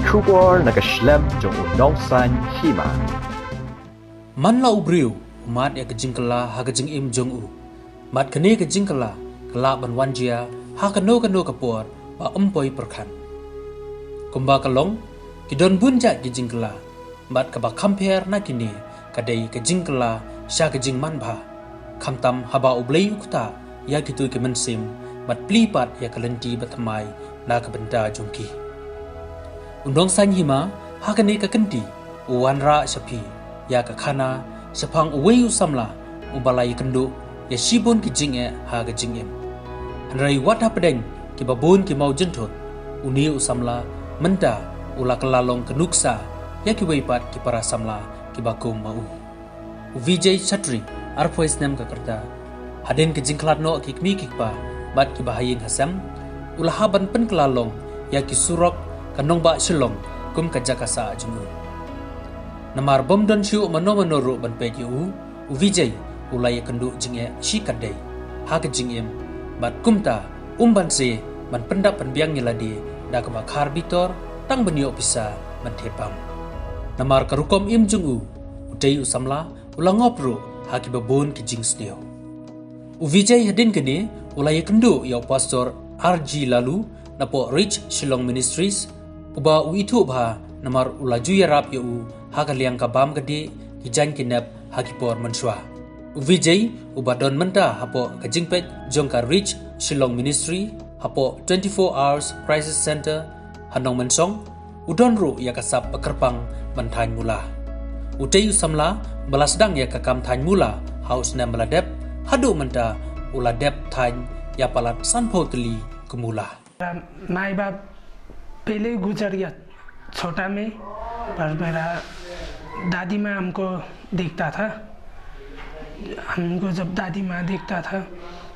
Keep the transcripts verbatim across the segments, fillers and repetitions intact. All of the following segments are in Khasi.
Khubor na ka shlem jong u Nongsaiñ Hima. Man la u briew u mad ïa ka jingkylla ha ka jingim jong u. Bad kane ka jingkylla ka lah ban wan jia ha kano kano ka por ba ym poi pyrkhat. Kumba ka long, ki don bun jait ki jingkylla, bad kaba kham pher na kine ka dei ka jingkylla sha ka jingmanbha, khamtam haba U Blei u ktah ïa kito ki mynsiem bad plie pat ïa ka lynti bathymmai na ka bynta jong ki. U Nongsaiñ Hima, ha kane ka kynti u wanrah sha phi ïa ka khana shaphang uwei u samla uba la ïakynduh ïa shibun ki jingeh ha ka jingim. Hynrei wat hapdeng kiba bun ki mawjynthut, une u samla mynta u la kylla long ka nuksa ïa kiwei pat ki para samla kiba kum ma u. U Vijay Chatri, arphew snem ka rta, hadien ka jingkhlad noh ki kmie ki kpa bad kiba ha ïing ha sem, u la hap ban pynkylla long ïa ki surok ka nongbah Shillong kum ka jaka sah jong u. Namar bym don shuh mano mano ruh ban peit ïa u, u Vijay u la ïakynduh jingeh shikatdei ha ka jingim, bad kumta um banse ban pyndap pynbiang ïa lade da kaba khar bitor tang ban ïoh pisa ban thied bam. Namar ka rukom im jong u, utei u samla u la ngop ruh ha kiba bun ki jingsniew. U Vijay hadien kane u la ïakynduh ïa u Pastor R G Laloo napoh Reach Shillong Ministries, uba u ithuh bha namar u la ju ïarap ïa u ha ka liang ka bam ka dih, ki jaiñ ki nep ha ki por mynshuwa. U Vijay, uba don mynta hapoh ka jingpeit jong ka Reach Shillong Ministry hapoh twenty-four Hours Crisis Center ha Nongmensong, u don ruh ïa ka sap ba kyrpang ban thaiñ mula. Utei u samla ba la sdang ïa ka kam thaiñ mula ha u snem ba la dep, haduh mynta u la dep thaiñ ïa palat sanphew tylli ki mula. माई बाप पहले ही गुजर गया छोटा में, पर मेरा दादी माँ हमको देखता था। हमको जब दादी माँ देखता था,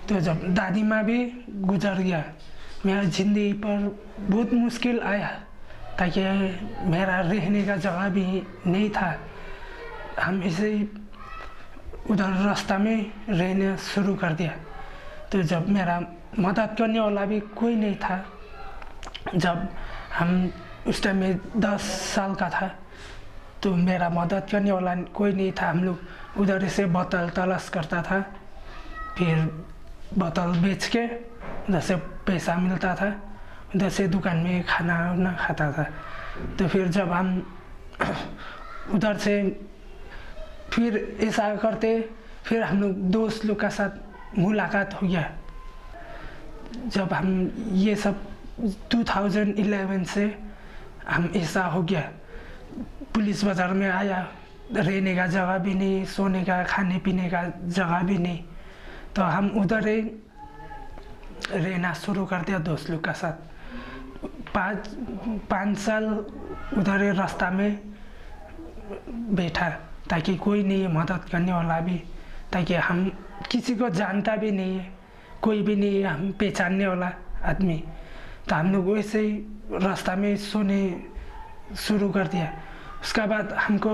तो जब दादी माँ भी गुजर गया, मेरा ज़िंदगी पर बहुत मुश्किल आया, ताकि मेरा रहने का जगह भी नहीं था। हम ऐसे ही उधर रास्ता में रहना शुरू कर दिया। तो जब मेरा मदद करने वाला भी कोई नहीं था, जब हम उस टाइम में दस साल का था, तो मेरा मदद करने वाला कोई नहीं था। हम लोग उधर से बोतल तलाश करता था, फिर बोतल बेच के उधर से पैसा मिलता था, उधर से दुकान में खाना वाना खाता था। तो फिर जब हम उधर से फिर ऐसा करते, फिर हम लोग दोस्त लोग का साथ मुलाकात हो गया। जब हम ये सब टू थाउजेंड इलेवन से हम ऐसा हो गया, पुलिस बाज़ार में आया, रहने का जगह भी नहीं, सोने का, खाने पीने का जगह भी नहीं, तो हम उधर ही रहना शुरू कर दिया दोस्त लोग का साथ। पाँच पाँच साल उधर ही रास्ता में बैठा, ताकि कोई नहीं मदद करने वाला भी, ताकि हम किसी को जानता भी नहीं है, कोई भी नहीं है हम पहचानने वाला आदमी। तो हम लोग वैसे ही रास्ता में सोने शुरू कर दिया। उसके बाद हमको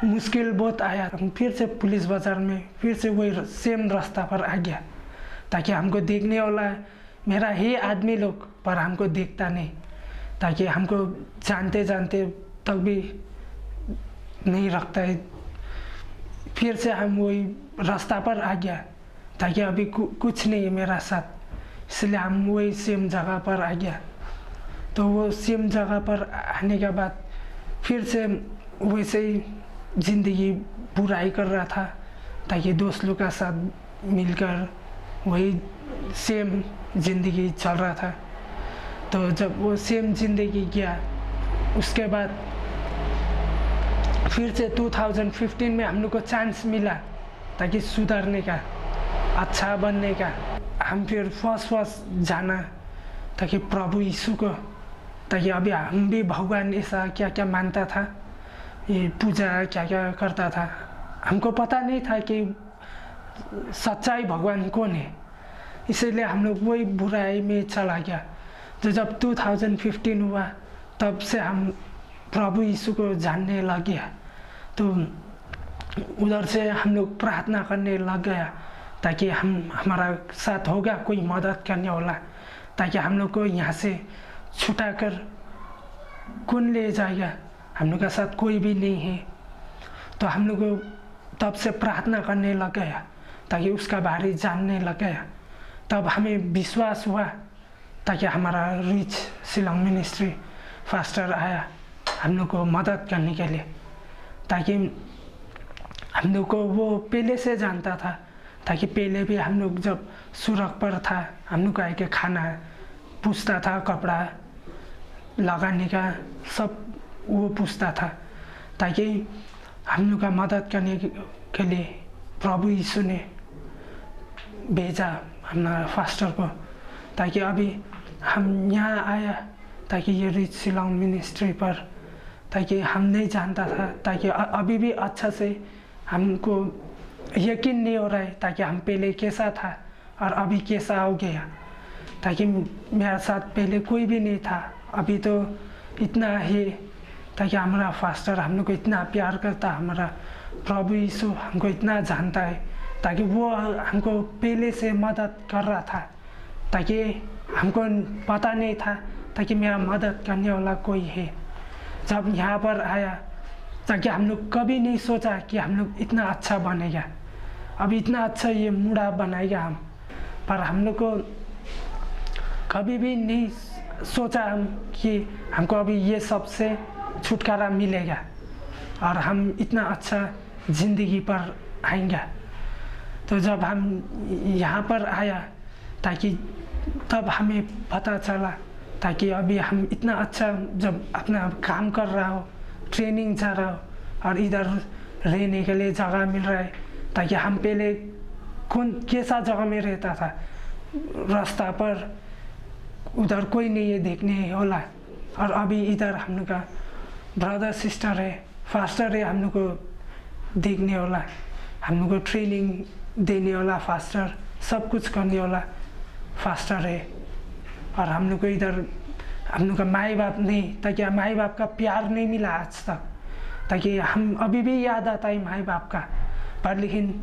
मुश्किल बहुत आया। हम फिर से पुलिस बाज़ार में फिर से वही र-, सेम रास्ता पर आ गया, ताकि हमको देखने वाला मेरा ही आदमी लोग, पर हमको देखता नहीं, ताकि हमको जानते जानते तक भी नहीं रखता है। फिर से हम वही रास्ता पर आ गया, ताकि अभी कु-, कुछ नहीं है मेरा साथ, इसलिए हम वही सेम जगह पर आ गया। तो वो सेम जगह पर आने के बाद फिर से वैसे ही ज़िंदगी बुराई कर रहा था, ताकि दोस्त लोग का साथ मिलकर वही सेम ज़िंदगी चल रहा था। तो जब वो सेम ज़िंदगी गया, उसके बाद फिर से टू थाउजेंड फिफ्टीन में हम लोग को चांस मिला, ताकि सुधरने का, अच्छा बनने का। हम फिर फर्स्ट फर्स्ट जाना, ताकि प्रभु यीशु को, ताकि अभी हम भी भगवान ऐसा क्या क्या मानता था, ये पूजा क्या क्या करता था, हमको पता नहीं था कि सच्चाई भगवान कौन है, इसीलिए हम लोग वही बुराई में चला गया। तो जब टू थाउजेंड फिफ्टीन हुआ, तब से हम प्रभु यीशु को जानने लग गया। तो उधर से हम लोग प्रार्थना करने लग गया, ताकि हम, हमारा साथ होगा कोई मदद करने वाला, ताकि हम लोग को यहाँ से छुटा कर कौन ले जाएगा, हम लोग का साथ कोई भी नहीं है। तो हम लोग तब से प्रार्थना करने लग गया ताकि उसका बारे जानने लग गया। तब हमें विश्वास हुआ ताकि हमारा रिच शिलोंग मिनिस्ट्री फास्टर आया हम लोग को मदद करने के लिए, ताकि हम लोग को वो पहले से जानता था। ताकि पहले भी हम लोग जब सुरख पर था, हम लोग का एक खाना पूछता था, कपड़ा लगाने का सब वो पूछता था, ताकि हम लोग का मदद करने के लिए प्रभु यीशु ने भेजा हमारा फास्टर को। ताकि अभी हम यहाँ आया ताकि ये रिच शिलोंग मिनिस्ट्री पर, ताकि हम नहीं जानता था, ताकि अभी भी अच्छा से हमको यकीन नहीं हो रहा है ताकि हम पहले कैसा था और अभी कैसा हो गया। ताकि मेरा साथ पहले कोई भी नहीं था, अभी तो इतना है। ताकि हमारा फास्टर हम लोग को इतना प्यार करता, हमारा प्रभु यीशु हमको इतना जानता है, ताकि वो हमको पहले से मदद कर रहा था, ताकि हमको पता नहीं था ताकि मेरा मदद करने वाला कोई है। जब यहाँ पर आया, ताकि हम लोग कभी नहीं सोचा कि हम लोग इतना अच्छा बनेगा, अब इतना अच्छा ये मूढ़ा बनाएगा हम। पर हम लोग को कभी भी नहीं सोचा हम कि हमको अभी ये सब से छुटकारा मिलेगा और हम इतना अच्छा ज़िंदगी पर आएंगे। तो जब हम यहाँ पर आया, ताकि तब हमें पता चला, ताकि अभी हम इतना अच्छा, जब अपना काम कर रहा हो, ट्रेनिंग जा रहा हो और इधर रहने के लिए जगह मिल रहा है, ताकि हम पहले कौन कैसा जगह में रहता था, रास्ता पर उधर कोई नहीं है देखने वाला, और अभी इधर हम लोग का ब्रदर सिस्टर है, फास्टर है हम लोग को देखने वाला, हम लोग को ट्रेनिंग देने वाला फास्टर, सब कुछ करने वाला फास्टर है। और हम लोग को इधर हम लोग का माई बाप नहीं, ताकि माई बाप का प्यार नहीं मिला आज तक, ताकि हम अभी भी याद आता है माई बाप का। पर लेकिन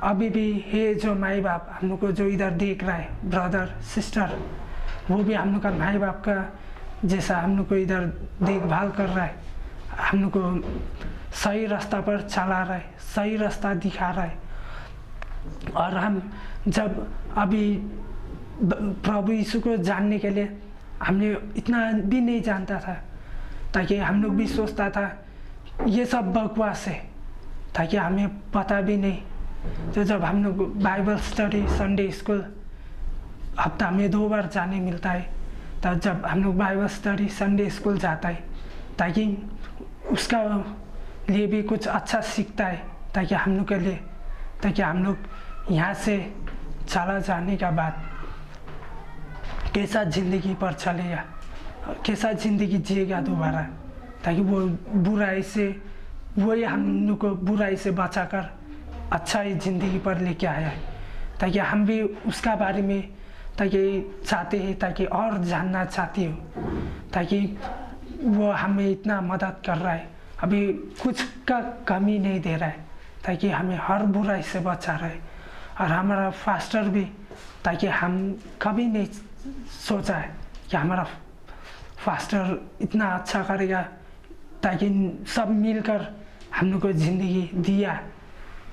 अभी भी है जो माई बाप हम लोग को जो इधर देख रहा है, ब्रदर सिस्टर, वो भी हम लोग का माई बाप का जैसा हम लोग को इधर देखभाल कर रहा है, हम लोग को सही रास्ता पर चला रहा है, सही रास्ता दिखा रहा है। और हम जब अभी ब- प्रभु यीशु को जानने के लिए हमने इतना भी नहीं जानता था, ताकि हम लोग भी सोचता था ये सब बकवास है, ताकि हमें पता भी नहीं। तो जब हम लोग बाइबल स्टडी, संडे स्कूल हफ्ता में दो बार जाने मिलता है, तब जब हम लोग बाइबल स्टडी, संडे स्कूल जाता है, ताकि उसका लिए भी कुछ अच्छा सीखता है, ताकि हम लोग के लिए, ताकि हम लोग यहाँ से चला जाने के बाद कैसा ज़िंदगी पर चलेगा, कैसा ज़िंदगी जिएगा दोबारा, ताकि वो बुराई से, वही हम लोग को बुराई से बचाकर अच्छा ही ज़िंदगी पर लेके आया है। ताकि हम भी उसका बारे में, ताकि चाहते हैं, ताकि और जानना चाहते हो, ताकि वो हमें इतना मदद कर रहा है, अभी कुछ का कमी नहीं दे रहा है, ताकि हमें हर बुराई से बचा रहा है। और हमारा फास्टर भी, ताकि हम कभी नहीं सोचा है कि हमारा फास्टर इतना अच्छा करेगा, ताकि सब मिलकर हम लोग को ज़िंदगी दिया,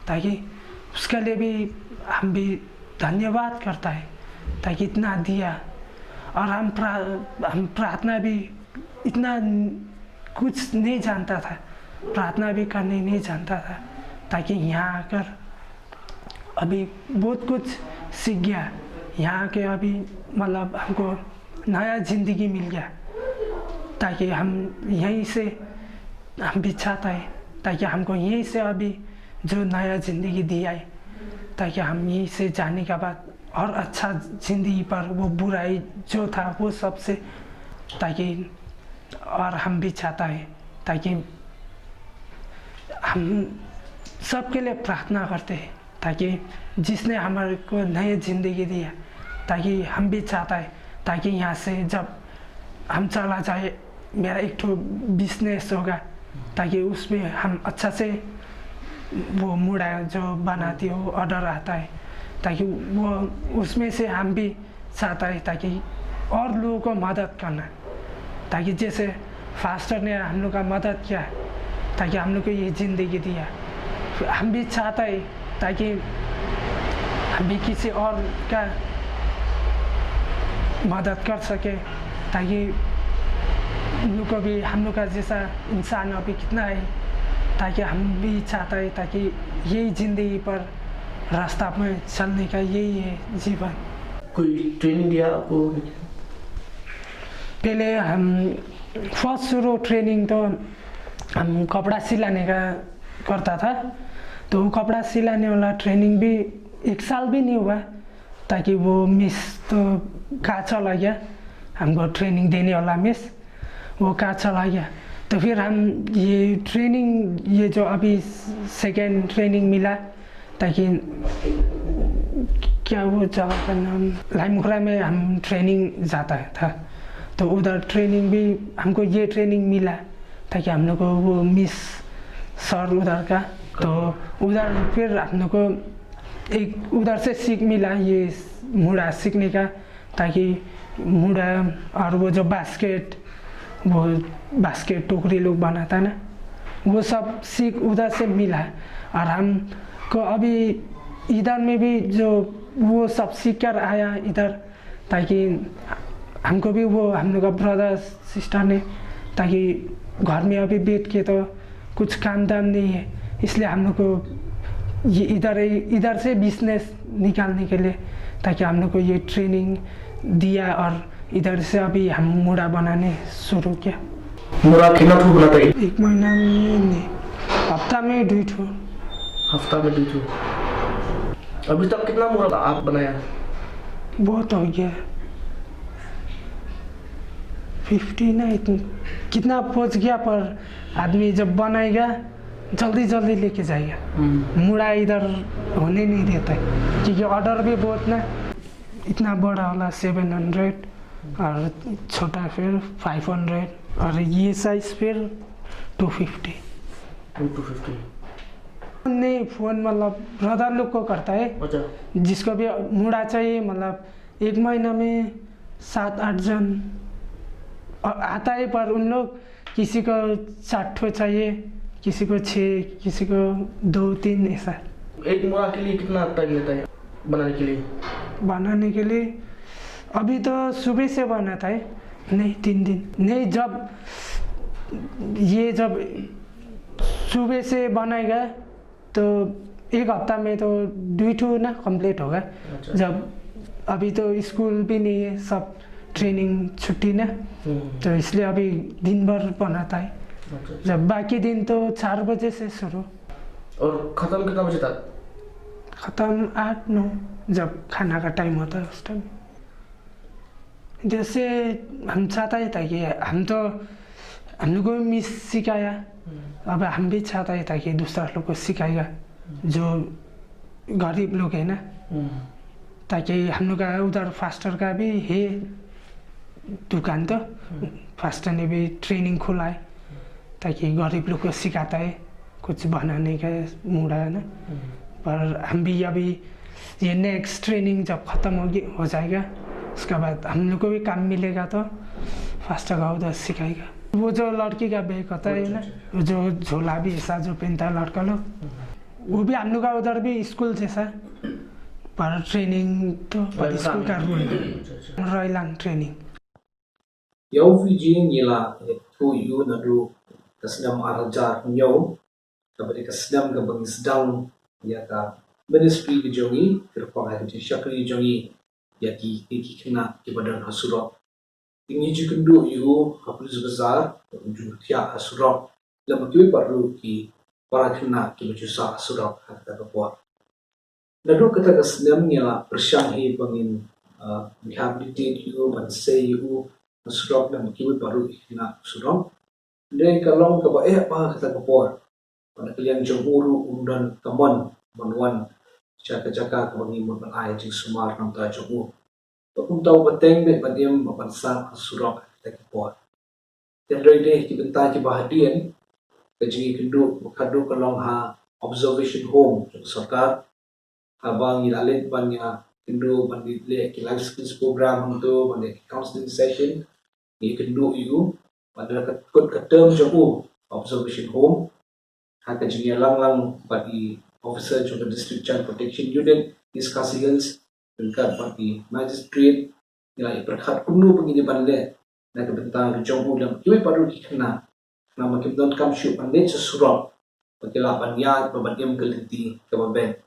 ताकि उसके लिए भी हम भी धन्यवाद करता है, ताकि इतना दिया। और हम प्रा, हम प्रार्थना भी इतना कुछ नहीं जानता था, प्रार्थना भी करने नहीं जानता था, ताकि यहाँ आकर अभी बहुत कुछ सीख गया। यहाँ के अभी, मतलब, हमको नया ज़िंदगी मिल गया, ताकि हम यहीं से, हम भी चाहता है, ताकि हमको यहीं से अभी जो नया ज़िंदगी दिया है, ताकि हम यहीं से जाने के बाद और अच्छा ज़िंदगी पर वो बुराई जो था वो सबसे, ताकि और हम भी चाहता है, ताकि हम सबके लिए प्रार्थना करते हैं, ताकि जिसने हमारे को नई ज़िंदगी दी है, ताकि हम भी चाहता है, ताकि यहाँ से जब हम चला जाए, मेरा एक ठो बिजनेस होगा, ताकि उसमें हम अच्छा से वो मूढ़ा जो बनाती हो ऑर्डर आता है, ताकि वो उसमें से हम भी चाहता है, ताकि और लोगों को मदद करना, ताकि जैसे फास्टर ने हम लोग का मदद किया ताकि हम लोग को ये जिंदगी दिया। हम भी चाहता है ताकि हम भी किसी और का मदद कर सके, ताकि उन लोग को भी, हम लोग का जैसा इंसान अभी कितना है, ताकि हम भी चाहता है ताकि यही जिंदगी पर रास्ता में चलने का यही है जीवन। कोई ट्रेनिंग दिया आपको? पहले हम फर्स्ट शुरू ट्रेनिंग तो हम कपड़ा सिलाने का करता था। तो वो कपड़ा सिलाने वाला ट्रेनिंग भी एक साल भी नहीं हुआ, ताकि वो मिस तो कहाँ चला गया, हमको ट्रेनिंग देने वाला मिस वो कहाँ चला गया। तो फिर हम ये ट्रेनिंग, ये जो अभी सेकेंड ट्रेनिंग मिला, ताकि क्या वो जगह का नाम, लाइमखोरा में हम ट्रेनिंग जाता है था। तो उधर ट्रेनिंग भी, हमको ये ट्रेनिंग मिला ताकि हम लोग को वो मिस सर उधर का, तो उधर फिर हम लोग को एक उधर से सीख मिला ये मुड़ा सीखने का, ताकि मुड़ा और वो जो बास्केट, वो बास्केट टोकरी लोग बनाता है ना, वो सब सीख उधर से मिला। और हमको अभी इधर में भी जो वो सब सीख कर आया इधर, ताकि हमको भी वो, हम लोग का ब्रदर सिस्टर ने, ताकि घर में अभी बैठ के तो कुछ काम धाम नहीं है, इसलिए हम लोग को ये इधर इधर से बिजनेस निकालने के लिए, ताकि हम लोग को ये ट्रेनिंग दिया और इधर से अभी हम मुड़ा बनाने शुरू किया। मुड़ा कितना ठो बनाता है? एक महीना में नहीं, हफ्ता में दुई ठो। हफ्ता में दुई ठो। अभी तक कितना मुड़ा आप बनाया? बहुत हो गया, फिफ्टी ना, इतन, कितना पहुंच गया, पर आदमी जब बनाएगा जल्दी जल्दी लेके जाएगा। मुड़ा इधर होने नहीं देता है, क्योंकि ऑर्डर भी बहुत ना, इतना बड़ा वाला सेवन हंड्रेड और छोटा फिर फाइव हंड्रेड और ये साइज फिर टू फिफ्टी। Two fifty. नहीं, फोन मतलब ब्रदर लोग को करता है, अच्छा। जिसको भी मुड़ा चाहिए, मतलब एक महीना में सात आठ जन आ- आता है, पर उन लोग किसी को चार ठो चाहिए, किसी को छः, किसी को दो तीन, ऐसा। एक मुड़ा के लिए कितना टाइम लेता है बनाने के लिए? बनाने के लिए अभी तो सुबह से बनाता है, नहीं, तीन दिन नहीं, जब ये जब सुबह से बनाएगा तो एक हफ्ता में तो दुई ठो ना कंप्लीट होगा। अच्छा। जब अभी तो स्कूल भी नहीं है, सब ट्रेनिंग छुट्टी ना, हम्म। तो इसलिए अभी दिन भर बनाता है। अच्छा। जब बाकी दिन तो चार बजे से शुरू, और खत्म कितना बजे तक? ख़त्म आठ नौ, जब खाना का टाइम होता है उस टाइम। जैसे हम चाहता ही था कि हम तो, हम लोग को भी मिस सिखाया, अब हम भी चाहता ही था कि दूसरा लोग को सिखाएगा, जो गरीब लोग है ना, ताकि हम लोग का उधर फास्टर का भी है दुकान, तो फास्टर ने भी ट्रेनिंग खुला है, ताकि गरीब लोग को सिखाता है कुछ बनाने का मुड़ा है ना। पर हम भी अभी ये नेक्स्ट ट्रेनिंग जब ख़त्म होगी, हो जाएगा, उसके बाद हम लोग को भी काम मिलेगा तो फास्टर का उधर सिखाएगा। वो जो लड़की का बैग होता है ना, वो जो झोला भी ऐसा जो पहनता है लड़का लोग, वो भी हम लोग का उधर भी स्कूल जैसा, पर ट्रेनिंग तो पर स्कूल का रूल है। रॉयलांग training. Ïa u Fiji ngi la ïathuh ïa u naduh ka snem ar hajar hynñiew, kaba dei ka snem kaba ngi sdang ïa ka ministry ka jong ngi, kyrpang ha ka jingshakri jong ngi ïa ki, ki, ki khynnah kiba don ha surok. Te ngi ju kynduh ïa u ha Police Bazar, u ju thiah ha surok, lem bad kiwei pat ruh ki para khynnah kiba ju sah ha surok ha kata ka por. Naduh kata ka snem ngi la pyrshang hi ba ngin, ah, rehabilitate ïa u, ban sei ïa u ha surok lem bad kiwei pat ruh ki khynnah surok. Hynrei ka long kaba eh bha kata ka por. Bad na ka liang jong u ruh um don ka mon ban wan sha ka jaka kaba ngi mut ban ai jingsumar na ka bynta jong u. Bad kumta u pateng beit ban im bad ban sah ha surok ha kita ki por. Te hynrei dei ki bynta kiba hadien, ka jingïakynduh ba khadduh ka long ha observation home jong ka sorkar. Haba ngi la leit ban ïakynduh, ban leit leh ki life skills program hangto, ban leh ki counselling session, ngi ïakynduh ïa u, bad da ka kut ka term jong u observation home ha ka jingïalang lang bad i officer jong ka District Child Protection Unit East Khasi Hills, ryngkat bad i magistrate, ngi la ïa pyrkhat kumno ba ngin ïa ban leh na ka bynta ka jong u lem kiwei pat ruh ki khynnah, khynnah ba kim donkam shuh ban leit sha surok, ba ki lah ban ïaid ba ban im ka lynti kaba beit.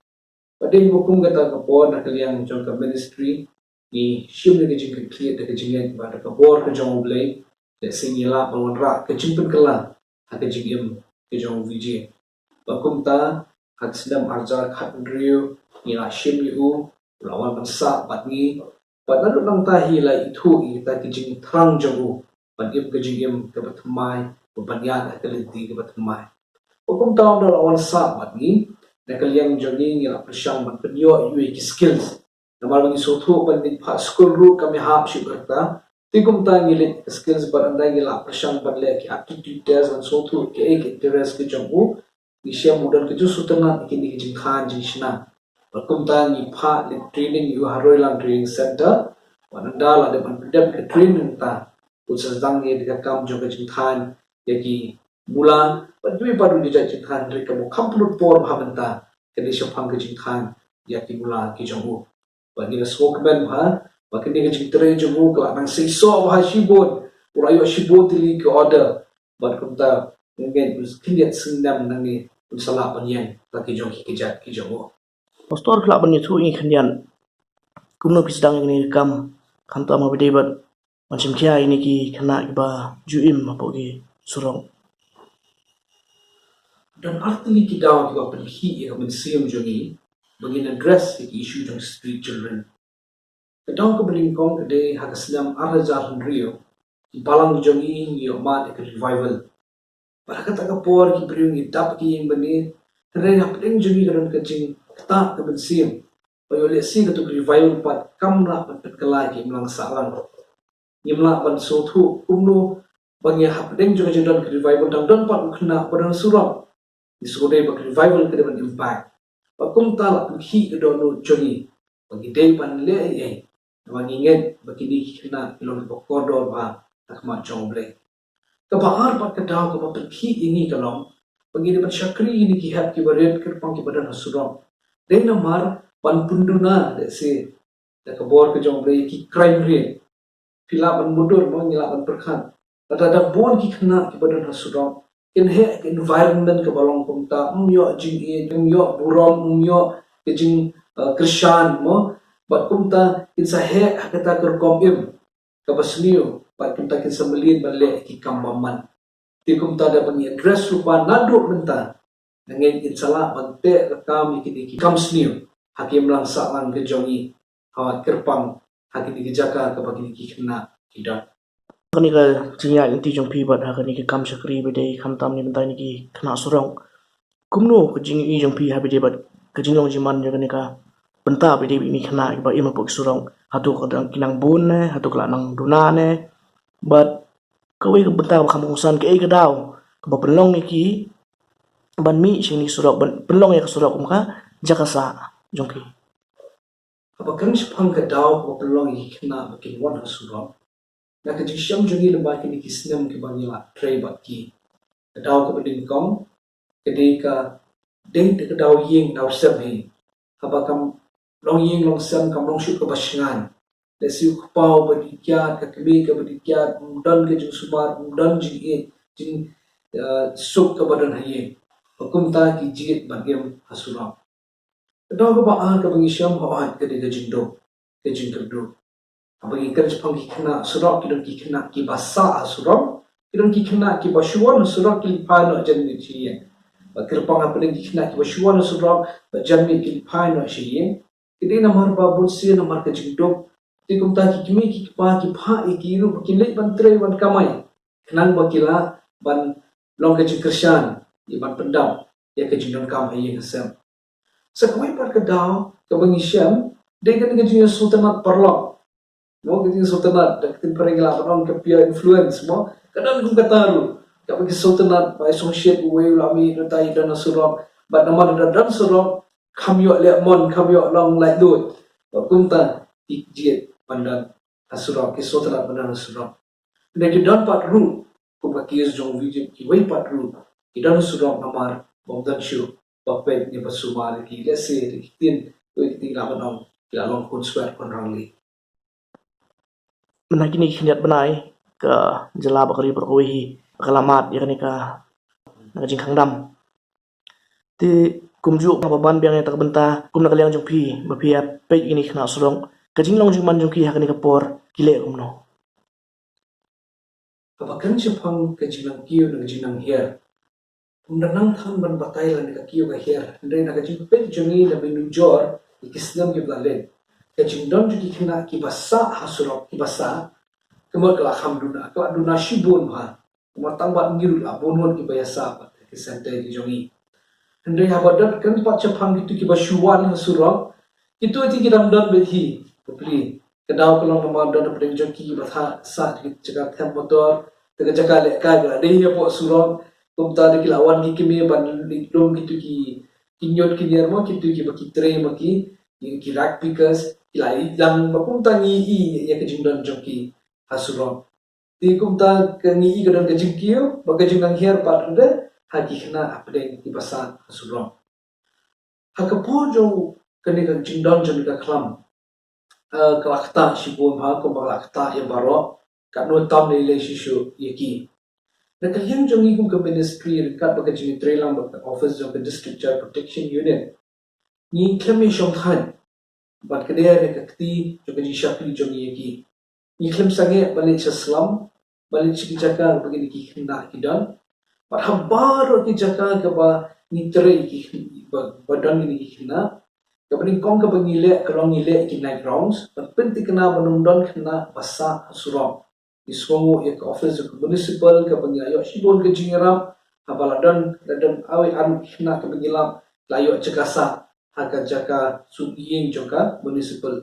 Bad dei ba kum kata ka por na ka liang jong ka ministry ngi shim ïa ka jingkitkhlieh da ka jingngeit ba da ka bor ka jong U Blei, lehse ngi lah ban wanrah ka jingpynkylla ha ka jingim ka jong u Vijay. Bad kumta ha ka snem arhajar khathynriew ngi la shim ïa u, u la wan ban sah bad ngi. Bad naduh nangta hi la ithuh ïa kita ki jingthrang jong u ban im ka jingim kaba thymmai, ban ïaid ha ka lynti kaba thymmai. Bad kumta u la wan sah bad ngi, na ka liang jong ngi ngi la pyrshang ban pynïoh ïa u ïa ki skills. Namar ba ngi sngewthuh ban leit phah skul ruh kam ïahap shuh kata. Te kumta ngi leit skills bad ynda ngi la pyrshang ban leh ki aptitude test ban sngewthuh kaei ka interest ka jong u, ngi shem u don ka jingsngewtynnat ïa kine ki jingthaw jingshna. Bad kumta ngi phah leit training ïa u ha Royland Training Center. Bad ynda la dep ban pyndep ka training ta, u sa sdang ïa ka kam jong ka jingthaw ïa ki mula bad kiwei pat ruh ki jait jingthaw, hynrei kaba kham pynlut por bha mynta ka dei shaphang ka jingthaw ïa ki mula ki jong u. Bad ngi la sngewkmen bha ba kane ka jingtrei jong u ka la nang seisoh bha shibun. U la ïoh shibun tylli ki order. Bad kumta ngi ngeit u khyndiat snem nangne un sa lah ban ïeng la ki jong ki kjat ki jong u. Pastor, ka lah ban ïathuh ïa ngi khyndiat kumno phi sdang ïa kane ka kam, khamtam ha ba ïadei bad ban shim khia ïa kine ki khynnah kiba ju im hapoh ki surok. Don artylli ki daw kiba pynkhih ïa ka mynsiem jong ngi ba ngin address ïa ki issue jong street children. Ka daw kaba nyngkong ka dei ha ka snem arhajar hynriew, ki balang jong ngi ngi ïoh mad ïa ka revival. Bad ha kata ka por ki briew ngi dap ki ïing bad ngi, hynrei hapdeng jong ngi ka don ka jingktah ka mynsiem ba ïoh lehse kato ka revival pat kam lah ban pynkylla ïa ka imlang sahlang. Ngim lah ban sngewthuh kumno ba ngi hapdeng jong ka jingdon ka revival dang don pat u khynnah ba don surok. Ngi sngewdei ba ka revival ka dei ban impact. Bad kumta la pynkhih ka dohnud jong ngi ba ngi dei ban leh ei ei, namar ngi ngeit ba kine ki khynnah ki long kiba kordor bha ha khmat jong U Blei. Kaba ar pat ka daw kaba pynkhih ïa ngi ka long ba ngi dei ban shakri ïa kine ki hep kiba rit kyrpang kiba don ha surok. Dei namar ban pynduna lehse da ka bor ka jong U Blei ïa ki crime rate. Phi lah ban mutdur mo, ngi lah ban pyrkhat. Lada da bun ki khynnah kiba don ha surok, kin heh ka environment kaba long kumta, ym ïoh jingïeit, ym ïoh burom, ym ïoh ka jing, eh, kyrshan mo. Bad kumta kin sa heh ha kata ka rukom im kaba sniew, bad kumta kin sa mlien ban leh ki kam bymman. Te kumta da ba ngi address lypa naduh mynta, nga ngeit kin sa lah ban teh rakam ïa kine ki kam sniew ha ki imlang sahlang ka jong ngi, ha kyrpang ha kine ki jaka kaba kine ki khynnah ki don. Kane ka jingïaid lynti jong phi bad ha kane ka kam shakri ba dei khamtam na bynta kine ki khynnah surok, kumno ka jingïohi jong phi ha ba dei bad ka jinglong jingman jong kane ka bynta ba dei ba kine ki khynnah kiba im hapoh ki surok? Hato ka dang ki nang bun ne, hato ka la nang duna ne? Bad kawei ka bynta kaba kham kongsan, kaei ka daw kaba pynlong ïa ki ban mih sha kine ki surok, ban pynlong ïa ka surok kum ka jaka sah jong ki? Haba kren shaphang ka daw kaba pynlong ïa ki khynnah ba kin wan ha surok, na ka jingshem jong ngi lyngba kine ki snem kiba ngi la trei bad ki, ka daw kaba nyngkong ka dei ka, dei ka daw ïing daw sem hi. Haba kam long ïing long sem, kam long shuh kaba shngaiñ. Lehse u kpa uba dih kiad, ka kmie kaba dih kiad, ym don ka jingsumar, ym don jingïeit, jing, eh, suk kaba don ha ïing. Bad kumta ki jied ban im ha surok. Ka daw kaba ar kaba ngi shem, hooid, ka dei ka jingduk, ka jingkyrduh. Haba ngi kren shaphang ki khynnah surok, ki don ki khynnah kiba sah ha surok, ki don ki khynnah kiba shu wan ha surok ki leit phai noh jan miet sha ïing. Bad kyrpang hapdeng ki khynnah kiba shu wan ha surok bad jan miet ki leit phai noh sha ïing, ki dei namar ba bun sien namar ka jingduk. Te kumta ki kmie ki kpa ki phah ïa ki ruh ba kin leit ban trei ban kamai, khnang ba ki lah ban long ka jingkyrshan ïa, ban pyndap ïa ka jingdonkam ha ïing ha sem. Sa kawei pat ka daw kaba ngi shem, dei kane ka jingsngewtynnat paralok. Mo, ka jingsngewtynnat, da ka ktien phareng ngi lah ban ong ka peer influence mo. Ka don kum kata ruh. Kaba ki sngewtynnat ba i sngewsih uwei u la mih, da i don ha surok, bad namar da don surok, kham ïoh leh mon, kham ïoh long laitluid. Bad kumta ki jied ban don ha surok, ki sngewtynnat ban don ha surok. Hynrei ki don pat ruh Kumba ki jong wi jong ki wei pat ruh ki don surok namar bym don shuh ba peit ne ba sumar ki lehse ki tin, wei ki tin la ban ong ki la long khun swet khun rangli. Mynta kine ki khyndiat bnai ka jylla bad ka ri baroh kawei hi ka la mad ïa kane ka, na ka jingkhang dam. Te kumjuh haba ban biang ïa kata ka bynta, kum na ka liang jong phi ba phi ïa peit ïa kine ki khynnah surok, ka jinglong jingman jong ki ha kane ka por ki leh kumno? Haba kren shaphang ka jingnang kiew na ka jingnang hiar, ym da nang than ban batai lane ka kiew ka hiar, hynrei na ka jingpeit jong ngi na mynujor ïa ki snem kiba la leit, ka jingdon jong ki khynnah kiba sah ha surok, kiba sah, ka mut ka la kham duna, ka la duna shibun bha. Kumba tang bad ngi ruh la bun ngut kiba ïasah bad ki center ki jong ngi. Hynrei haba don kren pat shaphang kito kiba shu wan ha surok, kito te ki dang don beit hi. Bapli, ka daw ka long namar don hapdeng jong ki kiba sah, sah ki jaka them motor, te ka jaka lehkai ka la dei hapoh surok. Kumta te ki la wan ki kmie ban leit lum kito ki, ki ñiut ki ñiar mo, kito kiba ki trei mo ki, ki, ki rag pickers, ki la leit lang, ba kumta ngi i ïa ka jingdon jong ki ha surok. Te kumta ka ngi i ka don ka jingkiew bad ka jingnang hiar pat ruh de ha ki khynnah hapdeng kiba sah ha surok. Ha ka por jong kane ka jingdon jong ka khlam, eh, ka la ktah shibun bha, kumba ka la ktah ïa baroh, katno tam lei lei shisha ïa ki. Na ka liang jong ngi kum ka ministry ryngkat bad ka jingïatreilang bad ka office jong ka District Child Protection Unit, ngi khlem ïa shongthait bad ka dei ka kti jong ka jingshakri jong ngi ïa ki. Ngi khlem sangeh ban leit sha slum, ban leit sha ki jaka ba kine ki khynnah ki don. Bad ha baroh ki jaka kaba ngi trei ki, ba, ba don kine ki khynnah, kaba nyngkong kaba ngi leh ka long ngi leh ki night rounds ban pynthikna ban ym don khynnah ba sah ha surok. Ngi sngewnguh ïa ka office jong ka municipal kaba ngi la ïoh shibun ka jingïarap, haba la don, la don arwei arngut khynnah kaba ngi lap, la ïoh jaka sah ha ka jaka suh ïing jong ka municipal.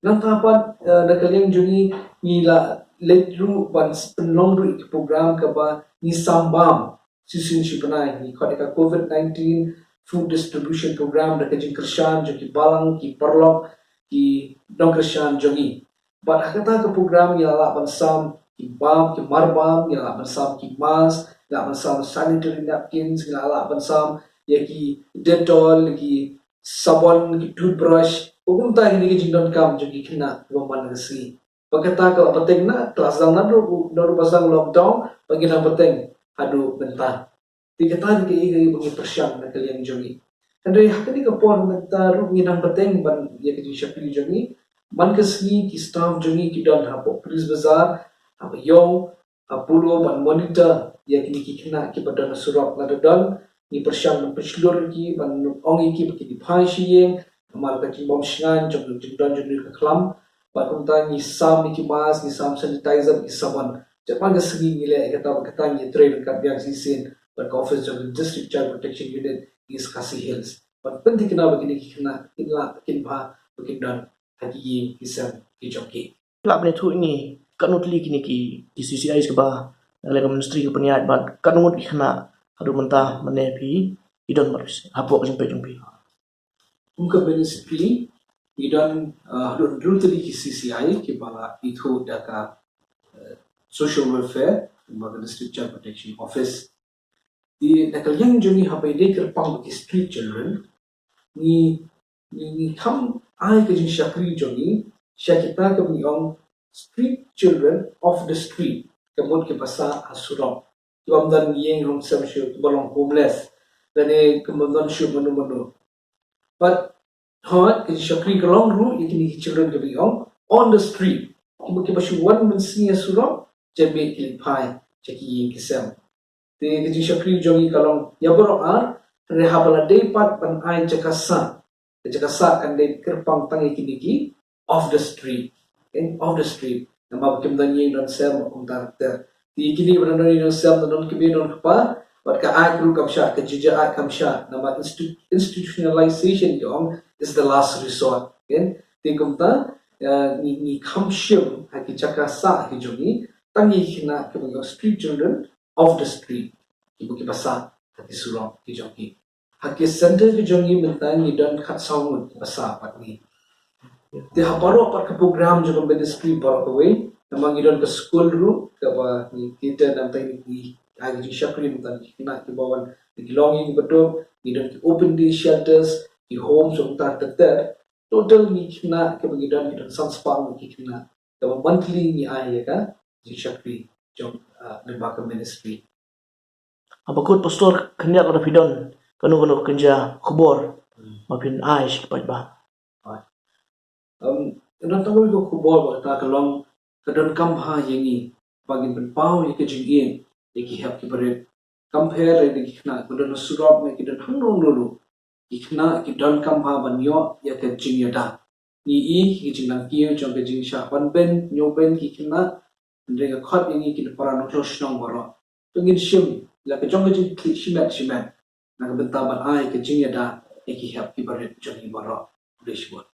Nangta pat, eh, na ka liang jong ngi, ngi la leit ruh ban pynlong ruh ïa ka program kaba ngi sam bam shisien shi bnai, ngi khot ïa ka COVID nineteen Food Distribution Program da ka jingkyrshan jong ki balang, ki paralok, ki nongkyrshan jong ngi. Bad ha kata ka program ngi la lah ban sam ki bam, ki mar bam, ngi la lah ban sam ki mask, ngi la lah ban sam sanitary napkins, ngi la lah ban sam ïa ki Dettol, ki sabon, ki toothbrush, kumta kine ki jingdonkam jong ki khynnah kiba man ka sngi. Bad kata ka la pateng na, ka la sdang naduh, naduh ba sdang lockdown, ba ngi nang pateng haduh mynta. Te kata ka dei kaei kaei ba ngi pyrshang na ka liang jong ngi. Hynrei ha kane ka por mynta ruh ngi nang pateng ban ïa ka jingshakri jong ngi. Man ka sngi ki staff jong ngi ki don hapoh Police Bazar, hapoh Ïew, ha Polo ban monitor ïa kine ki khynnah kiba don ha surok. Lada don, ngi pyrshang ban pynshlur ïa ki, ban ong ïa ki ba kin ïa phai sha ïing namar ka jingbym shngaiñ jong ka jingdon jong ka khlam. Bad kumta ngi sam ïa ki mask, ngi sam sanitizer, ki sabon. Jait man ka sngi ngi leh ïa kata, bad kata ngi trei ryngkat biang shisien bad ka office jong ka District Child Protection Unit East Khasi Hills, ban pynthikna ba kine ki khynnah kin lah, kin bha, ba kin don ha ki ïing ki sem ki jong ki. Lah ban ïathuh ïa ngi katno tylli kine ki, ki C C Is kiba na ka liang ka ministry ka pynïaid bad katno ngut ki khynnah haduh mynta mynne phi, ki don bad hapoh ka jingpeit jong phi? Kum ka ministry ngi don, uh, haduh hynriew tylli ki C C I kiba la ithuh da ka, uh, social welfare, ba ka District Child Protection Office. Te na ka liang jong ngi haba ïadei kyrpang bad ki street children, ngi, ngi, ngi kham ai ka jingshakri jong ngi sha kita kaba ngi ong street children of the street, ka mut kiba sah ha surok, kiba ym don ïing ym don sem shuh, kiba long homeless, lane kiba ym don shuh mano mano. Bad hooid, ka jingshakri ka long ruh ïa kine ki children kaba ngi ong on the street, kiba, kiba shu wan mynsngi ha surok, janmiet ki leit phai sha ki ïing ki sem. Te ka jingshakri jong ngi ka long ïa baroh ar, hynrei haba la dei pat ban ai jaka sah, ka jaka sah kan dei kyrpang tang ïa kine ki off the street. Okay? Off the street. Namar ba kim don ïing don sem kumta ter. Te kine ba don ïing don sem, don kmie don kpa, bad ka Act ruh kam shah, ka jingïa Act kam shah. Namar insti-, institutionalization ka ong is the last resort. Okay? Te kumta, eh, ngi, ngi kham shim ha ki jaka sah ki jong ngi tang ïa ki khynnah kiba ngi ong street children of the street, kiba, kiba sah ha ki surok ki jong ki. Ha ki center ki jong ngi mynta ngi don khatsaw ngut kiba sah bad ngi. Te ha baroh pat ka program jong ka ministry baroh kawei, Namar ngi don ka skul ruh kaba ngi tei na bynta ki, ai ki jingshakri mynta ki khynnah kiba wan na ki longïing baduk, ngi don ki open day shelters, ki homes jong ki khynnah. Total ngi khynnah kiba ngi don, ngi don san spah ngut ki khynnah kaba monthly ngi ai ïa ka jingshakri jong, ah, lyngba ka ministry. Haba kut pastor, khyndiat lada phi don kano kano ka kynja khubor ba phin ai sha ki paidbah. Um, don tang kawei ka khubor ba kata ka long ka donkam bha ïa ngi ba ngin pynpaw ïa ka jingïeit ïa ki hep ki barit. Kam pher ïa ki khynnah ba don ha surok ne ki don hangno hangno ruh, ki khynnah ki donkam bha ban ïoh ïa ka jingïada. Ngi i ki jingnang kiew jong ka jingshah ban beiñ, ñiew beiñ ki khynnah, hynrei ka khot ïa ngi ki para nongshong shnong baroh. To ngin shim la ka jong ka jingkit shimet shimet na ka bynta ban ai ka jingïada ïa ki hep ki barit jong ngi baroh. Khublei shibun.